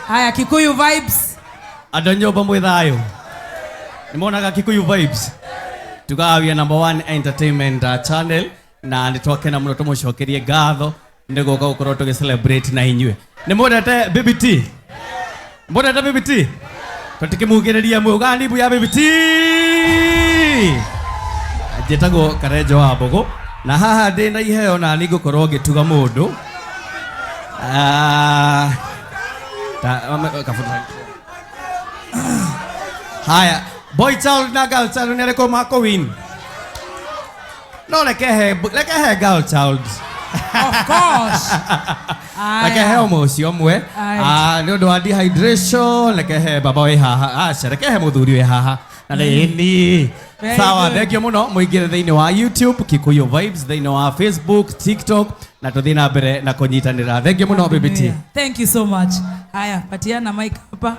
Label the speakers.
Speaker 1: Haya, Kikuyu Vibes.
Speaker 2: Andũ a nyũmba mwĩ thayũ. Nĩ monaga Kikuyu Vibes. Tugaga we are number one entertainment channel na nĩ twakena mũno tũmũcokerie ngatho nĩ gũka gũkorwo tũgĩ celebrate na inyuĩ. Nĩ mwendete Baby T? Mwendete Baby T? Tũtikĩmugĩrĩria mũganibu ya Baby T. Njĩtagwo Karenjo wa Mbũgũ na haha ndĩ na iheo na nĩ ngũkorwo ngĩtuga mũndũ. Ah, Haya, boy child na girl child nĩ arĩkũ makũwin? No reke he girl child.
Speaker 1: Of course.
Speaker 2: Reke he
Speaker 1: Aya.
Speaker 2: ũmwe ũcio ũmwe.
Speaker 1: Aya.
Speaker 2: Ah, nĩ ũndũ wa dehydration, reke he baba wĩ haha. Aca, reke he mũthuri wĩ haha. Na nĩ ni.
Speaker 1: Very
Speaker 2: Sawa,
Speaker 1: good.
Speaker 2: thengio mũno mũingĩre thĩinĩ wa YouTube Kikuyu Vibes, thĩinĩ wa Facebook, TikTok na tũthiĩ na mbere na kũnyitanĩra. Thengio mũno Baby T.
Speaker 1: Thank you so much. Haya, patiana mic hapa.